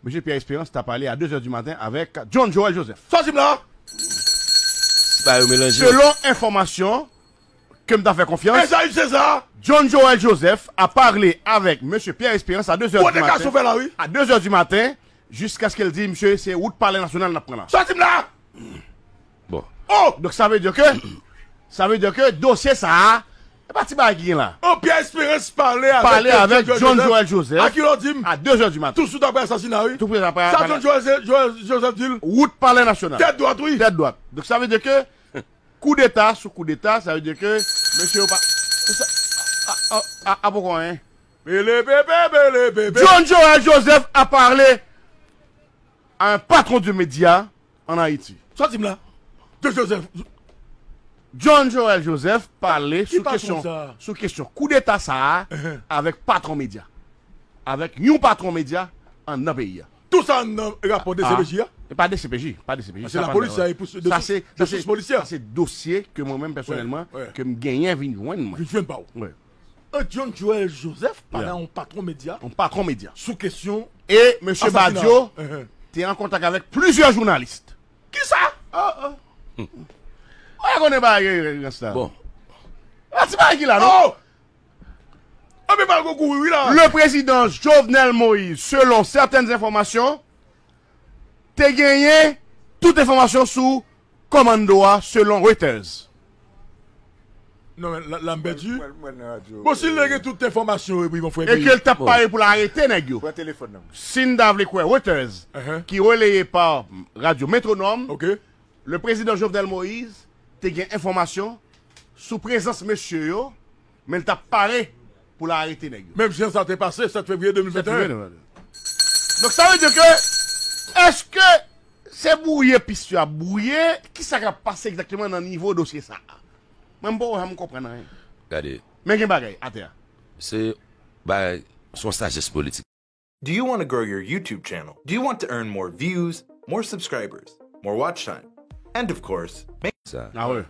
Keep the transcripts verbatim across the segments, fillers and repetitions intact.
Mesye Pierre Espérance ta pale a de zè di maten avèk John Joël Joseph. Sòti m la! Ba yo melanje. Selon enfòmasyon ke m ta fè konfyans, Ezayi Seza! John Joël Joseph a pale avèk Mesye Pierre Espérance a de zè di maten. Kote gason fè la, wi? A de zè di maten, jiskaske l di, Mesye, se wout Palè Nasyonal n ap pran la. Sòti m la! Bon. Oh! Donk, sa vle di ke, sa vle di ke dosye sa a, e pa ti bagay ki gen la. Oh, Pierre Espérance pale avèk John Joël Joseph. A kilè w di m? A de zè di maten. Tou sou ta pral asasina, wi. Tou sou ta pral. Sa John Joël Joseph di l? Wout Palè Nasyonal. Tèt dwat, wi. Tèt dwat. Donk, sa vle di ke koudeta sou koudeta, sa vle di ke mesye yo pa. A poko anyen. Bele bebe, bele bebe. John Joël Joseph a pale a un patron de média en Haïti. Sòti m la. John Joseph. John Joël Joseph pale sou kesyon sou kesyon koudeta sa a avèk patwon medya. Avèk yon patwon medya anndan peyi a. Tou sa anndan rapò D C P J a? E pa D C P J, pa D C P J. Se lapolis sa, e pou de sous polisyè. Sa se dosye ke mwen menm pèsonèlman ke m genyen vin jwenn mwen. Vin jwenn pa w. John Joël Joseph pale a yon patwon medya. Yon patwon medya. Sou kesyon E mesye Badio te an kontak avèk plizyè jounalis. Kisa? Ou pa konnen bagay rans la. Bon. A ti bagay ki la non. Oh! Anben mal gon kouri wi la. Le président Jovenel Moïse, selon certaines informations, te genyen tout enfòmasyon sou kòmando a selon Reuters. Non men la m pèdi. Bon si l te gen tout enfòmasyon epi bon frè. E ke l t ap pare pou l arete nèg yo. Si n ta vle kwè Reuters ki releye pa radyo Metronome, le prezidan Jovenel Moïse te gen enfòmasyon sou prezans mesye yo, men l t ap pare pou l arete nèg yo. Menm jan sa te pase sèt fevriye de mil venteyen. Donk sa vle di ke èske se bwouye pis yo ap bwouye, kisa k ap pase egzakteman nan nivo dosye sa a? Mwen m poko janm konprann anyen. Gade. Men gen bagay atè a. Se bagay, se yon sajès politik. Do you want to grow your YouTube channel? Do you want to earn more views, more subscribers, more watch time? And of course, make sa. Ah ouais.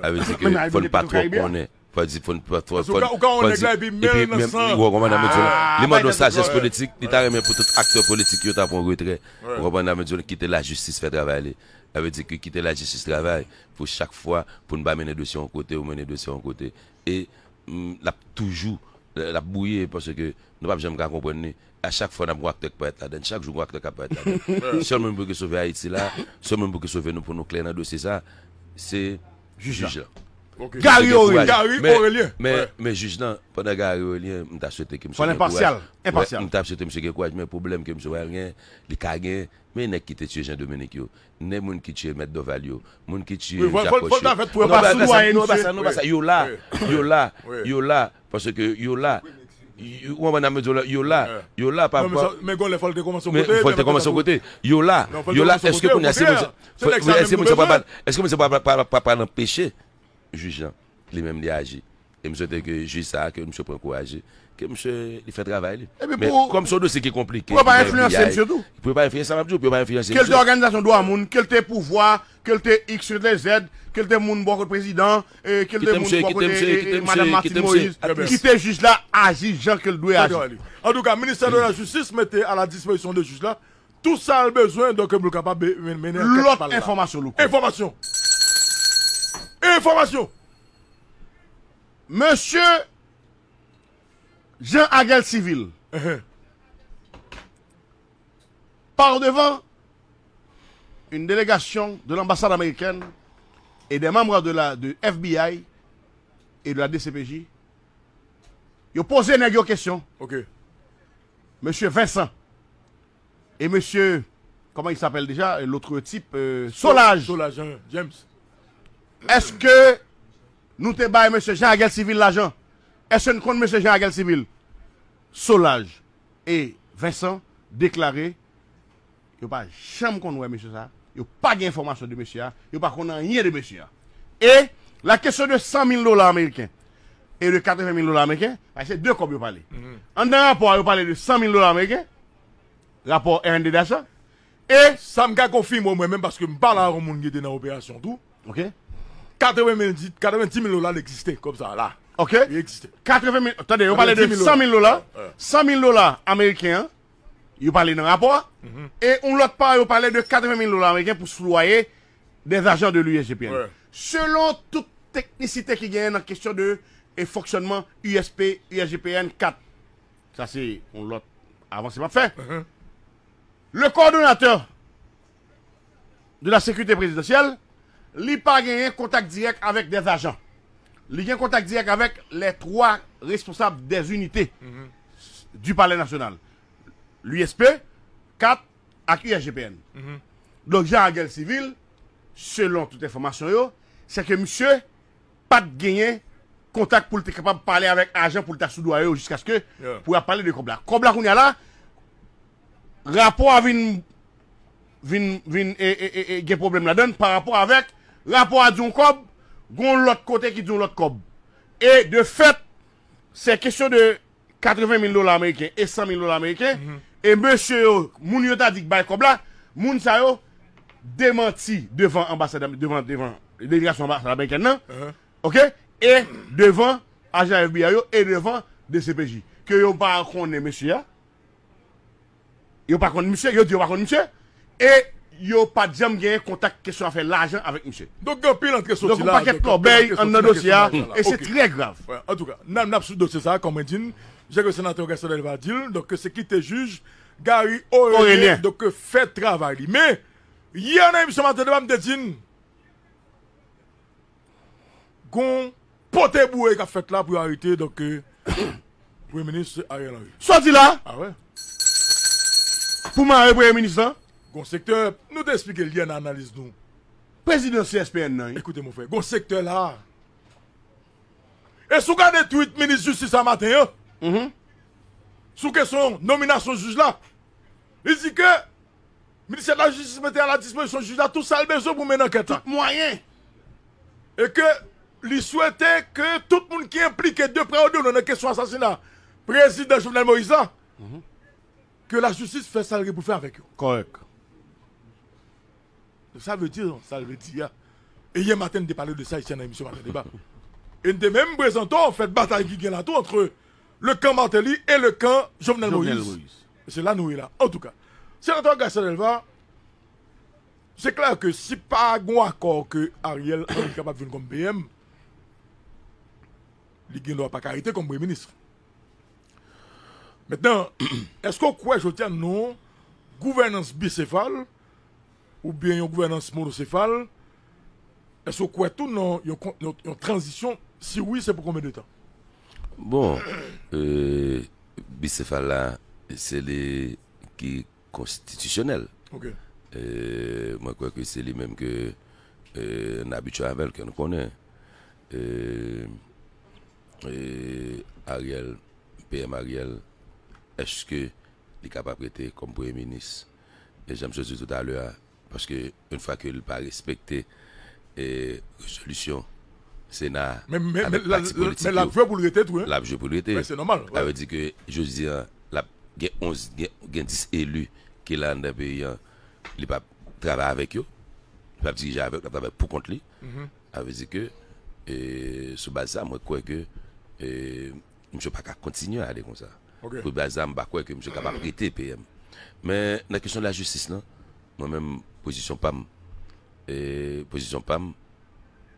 Sa vle di ke fò n pa twò konnen. Fò di fò n pa twò fò n pa di epi menm ou konprann nan medyo li mande yon sajès politik, li ta renmen pou tout aktè politik yo ta pran retrè. Ou konprann nan medyo kite lajistis fè travay li. Sa vle di ke kite lajistis travay pou chak fwa pou n pa mennen dosye yon kote ou mennen dosye yon kote. E l ap toujou l ap bwouye paske nou p ap janm ka konprann li. A chak fwa n ap gon aktè k parèt ladan l, chak jou gon aktè k ap parèt ladan l. Sèl moun pou ki sove Ayiti la, sèl moun pou ki sove nou pou nou klè nan dosye sa, se jij la. Gary Orelien. Men jij lan, pandan Gary Orelien, m ta swete ke misye gen kouraj. M ta swete misye gen kouraj, men pwoblèm ke misye pral gen, li ka gen, men nèg ki te tiye Jean Dominique yo, nèg moun ki tiye Mèt Doval yo, moun ki tiye Jacoch yo. Non, pa sa, non, pa sa, non, pa sa. Yo la, yo la, yo la. Paske yo la. Ou konprann sa m vle di w la? Yo la. Yo la pa rapò. Men fò l te kòmanse yon kote. Yo la. Yo la. Èske kounye a se moun sa, èske moun sa pa pral anpeche jij lan li menm li aji? E m swete ke jij sa a, ke misye pran kouraj li, ke misye li fè travay li. Men kòm se yon dosye ki konplike, pou yo pa enfliyanse misye tou. Pou yo pa enfliyanse, sa m ap di w, pou yo pa enfliyanse misye. Ke l te òganizasyon dwa moun, ke l te pouvwa, ke l te X, ke l te Z, ke l te moun bò kot prezidan, ke l te moun bò kot madanm Martine Moïse, kite jij la aji jan ke l dwe aji. Antouka, ministè de la jistis mete a la dispozisyon de jij la tout sa l bezwen, donk, pou l kapab mennen ankèt pa l la. Lòt enfòmasyon, Louko. Enfòmasyon. Enfòmasyon. Mesye Jean Aguel Civil par devant une délégation de l'ambassade américaine et des membres de la de F B I et de la D C P J, yo poze nèg yo kesyon. Mesye Vincent et mesye, comment il s'appelle déjà, l'autre type, euh, Solage. Solage, hein, James. Èske nou te bay mesye Jean Aguel Civil lajan? Èske n konn mesye Jean Aguel Civil? Solage et Vincent deklare yo pa janm konn wè mesye sa, yo pa gen enfòmasyon de mesye a, yo pa konn anyen de mesye a. E la kesyon de san mil dola ameriken e de katreven mil dola ameriken, paske se de kòb yo pale. Anndan rapò a, yo pale de san mil dola ameriken, rapò R N D Dacha, e sa m ka konfime w mwen menm, paske m pale ak yon moun ki te nan operasyon tou. Ok. Katreven mil, katreven di mil dola l egziste kòm sa la. Ok. Li egziste. Katreven mil, tande, yo pale de san mil dola. San mil dola ameriken an. Yo pale nan rapò a. E yon lòt pa, yo pale de katreven mil dola ameriken pou sou lwaye des agents de l'U S G P N. Selon tout teknisite ki genyen nan kesyon de e fonksyònman U S P, U S G P N, kat. Sa se yon lòt avanse m ap fè. Le coordonnateur de la sécurité présidentielle, li pa genyen kontak dirèk avèk des agents. Li gen kontak dirèk avèk les trois responsables des unités du Palais National. L'U S P, kat, ak U S G P N. Donk, jan a gè l sivil, selon tout enfòmasyon yo, se ke misye pa t genyen kontak pou l te kapab pale avèk ajan pou l ta sou dwa yo jiskaske pou y ap pale de kòb la. Kòb la kounye a la, rapò a vin vin vin e, e, e, e, gen pwoblèm ladan l pa rapò avèk rapò a di yon kòb, gon lòt kote ki di yon lòt kòb. E de fèt, se kesyon de katreven mil dola ameriken e san mil dola ameriken. E mesye yo, moun yo ta di k bay kòb la, moun sa yo demanti devan anbasad, devan, devan delegasyon anbasad amerikèn nan, oke, e devan ajan F B I yo, e devan D C P J, ke yo pa konnen mesye a. Yo pa konn misye, yo di yo pa konn misye, e yo pa t janm genyen kontak kesyon afè lajan avèk misye. Donk, gen anpil antre soti la. Donk, yon pakèt lòbèy anndan dosye a, e se trè grav. Antouka, n ap swiv dosye sa a, kòm mwen di n, jan ke senatè Gaston Delva di l, donk, se kite jij Garry Orélien, donk, fè travay li. Men, yè nan emisyon Maten Deba, m te di n, gon pote boure k ap fèt la pou yo arete, donk, euh, Premye Minis Ariel Henry. Sòti la! Ah wè. Pou mare Premye Minis lan. Gon sektè, nou te eksplike l yè nan analiz nou. Prezidan C S P N nan, wi. Ekoute, mon frè, gon sektè la. E si w gade tweet minis jistis la maten an, sou kesyon nominasyon jij la, li di ke Ministè de la Jistis mete a la dispozisyon jij la tout sa l bezwen pou mennen ankèt la. Tout mwayen. E ke li swete ke tout moun ki enplike de prè ou de lwen nan kesyon asasina prezidan Jovenel Moïse la, ke lajistis fè sa l gen pou fè avèk yo. Kòrèk. Sa vle di, sa l vle di a. E yè maten, n te pale de sa isi nan emisyon Maten Deba. E n te menm prezante w fèt batay ki gen la tou antre le kan Martelly e le kan Jovenel Moïse. E se la nou ye la. Antouka, senatè Gaston Delva, se klè ke si pa gon akò ke Ariel Henry kapab vin kòm P M, li gen dwa pa ka rete kòm premye minis. Mentnan, èske w kwè jodi a nan yon gouvènans bisefal oubyen yon gouvènans monosefal, èske w kwè tou nan yon, yon, yon tranzisyon? Si wi, se pou konbyen de tan? Bon, euh, bisefal la, se li ki konstitisyonèl. Ok. Euh, mwen kwè ke se li menm ke, euh, n abitye avè l, ke n konnen. Euh, euh, Ariel, P M Ariel, èske li kapab rete kòm premye minis? E jan m sot di toutalè a, paske yon fwa ke li pa respekte, e, rezolisyon Sena a avèk pati politik yo, l ap jwe pou l rete tou, hein? L ap jwe pou l rete. Sa vle di ke jodi a, l ap gen onz, gen, gen dis eli ki la anndan peyi a, li p ap travay avèk yo, li p ap dirije avèk, l ap travay pou kont li. Sa vle di ke, e, sou baz sa, mwen kwè ke, e, misye pa ka kontinye ale konsa. Ok. Pou baz sa, m pa kwè ke misye kapab rete P M. Men nan kesyon lajistis lan, mwen menm, pozisyon pa m, e, pozisyon pa m,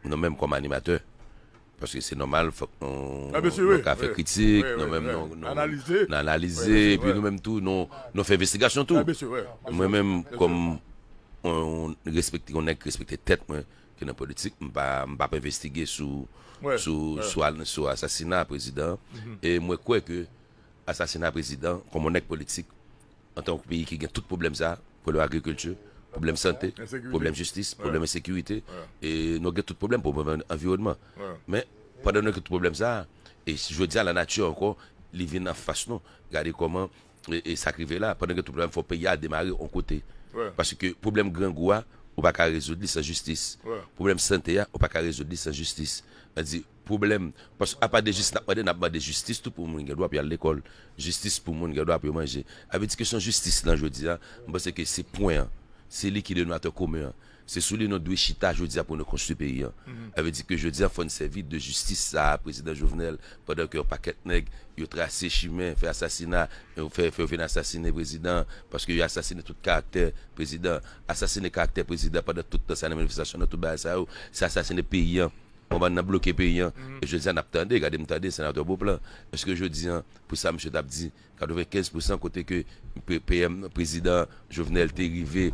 nou menm kòm animatè, paske se nòmal, fòk nou, nou ka fè kritik, nou menm, nou, nou analize, epi nou menm tou, nou, nou fè envestigasyon tou. Mwen menm, kòm yon respekte, yon nèg ki respekte tèt mwen, ki nan politik, m pa, m p ap envestige sou, sou, sou, sou asasina prezidan an. E mwen kwè ke asasina prezidan, kòm yon nèg politik, antanke peyi ki gen tout pwoblèm sa, pwoblèm agrikilti, pwoblèm sante, pwoblèm jistis, pwoblèm ensekirite, e nou gen tout pwoblèm, pwoblèm anviwònman. Men, pandan nou gen tout pwoblèm sa, e jodi a, lanati ankò, li vin anfas nou. Gade kòman e, e sa k rive la, pandan gen tout pwoblèm, fò peyi a demare yon kote. Paske pwoblèm grangou a, ou pa ka rezoud li san jistis. Pwoblèm sante a, ou pa ka rezoud li san jistis. Sa di, pwoblèm, paske apa de jistis n ap mande, n ap mande jistis tou pou moun gen dwa pou y al lekòl, jistis pou moun gen dwa pou yo manje. Sa vle di kesyon jistis lan jodi a, m panse ke se pwen an, se li ki denonatè komen an. Se sou li nou dwe chita jodi a pou nou konstwi peyi an. Sa vle di ke jodi a fò n sèvi de jistis sa a prezidan Jovenel, pandan ke yon pakèt nèg yo trase chimen, fè asasina, yo fè, fè yo vin asasine prezidan, paske yo asasine tout karaktè prezidan, asasine karaktè prezidan pandan tout tan sa nan manifestasyon, nan tout bagay sa yo, se asasine peyi an. Konprann nan bloke peyi an. E jodi a n ap tande, gade m tande senatè Beauplan. Èske jodi an, pou sa misye t ap di, katrevenkenz pousan kote ke P M, prezidan Jovenel te rive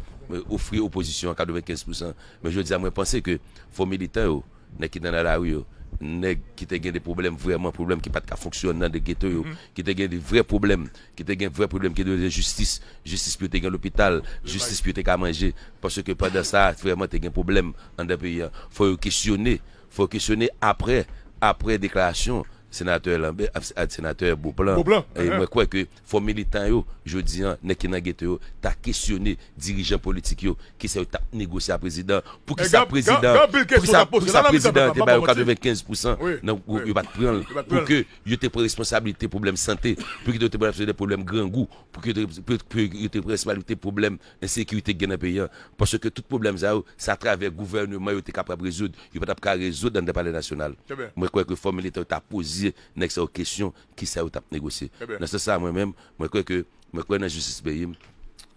ofri opozisyon an katrevenkenz pousan. Men jodi a mwen panse ke fò militan yo, nèg ki nan lari yo, nèg ki te gen de pwoblèm vrèman, pwoblèm ki pa t ka fonksyone nan de geto yo, ki te gen de vrè pwoblèm, ki te gen vrè pwoblèm ki te bezwen jistis, jistis pou yo te gen lopital, jistis pou yo te ka manje. Paske pandan sa, vrèman te gen pwoblèm anndan peyi an. Fò yo kesyone, fò yo kesyone apre, apre deklarasyon senatè Lambert, a, a, senatè Beauplan. Beauplan, e mwen kwè ke fò militan yo, jodi an, nèg ki nan geto yo, ta kesyone dirijan politik yo, kisa yo t ap negosye a prezidan, poukisa prezidan, poukisa, poukisa prezidan te ba yo katrevenkenz pousan nan, yo pa t pran l, pou ke yo te pran responsablite pwoblèm sante, pou ki yo te pran responsablite pwoblèm grangou, pou ki yo te, pou, pou yo te pran responsablite pwoblèm ensekirite ki gen nan peyi an. Paske tout pwoblèm sa yo, se atravè gouvènman yo te kapab rezoud. Yo pa t ap ka rezoud anndan Palè Nasyonal. Mwen kwè ke fò militan yo ta poze nèg sa yo kesyon, kisa yo t ap negosye. Nan sans sa, mwen menm, mwen kwè ke, mwen kwè nan jistis peyi m.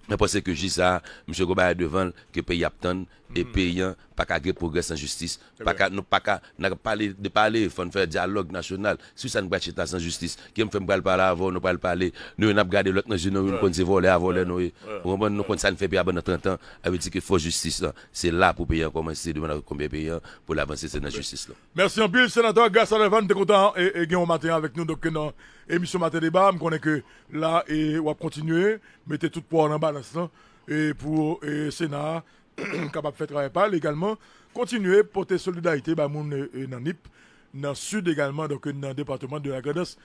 Mwen panse ke jij sa a, misye gon bagay devan l ke peyi ap tann, e peyi an pa ka gen pwogrè san jistis. Pa ka, nou pa ka, n ap pale de pale, fò n fè dyalòg nasyonal. Si sa n pral chita san jistis, ki m fè m pral pale avè w, nou pral pale, nou menm n ap gade lòt nan je, nou menm nou konn se vòlè a vòlè nou ye. Ou konprann, nou konn sa n fè peyi a pandan trant an. Sa vle di ke fò jistis lan, se la pou peyi an kòmanse, demen n ap konbyen peyi an, pou l avanse, se nan jistis lan. Mèsi anpil, senatè Grace Alevan, m te kontan, e, e, gen w maten avèk nou, donk, nan emisyon Maten Deba, m konnen ke la, e, w ap kontinye mete tout pwa w nan balans lan, e, pou, e, Sena a kapab fè travay pa l egalman, kontinye pote solidarite ba moun, e, e, nan Nip, nan Sid egalman, donk, nan depatman de la Grandans.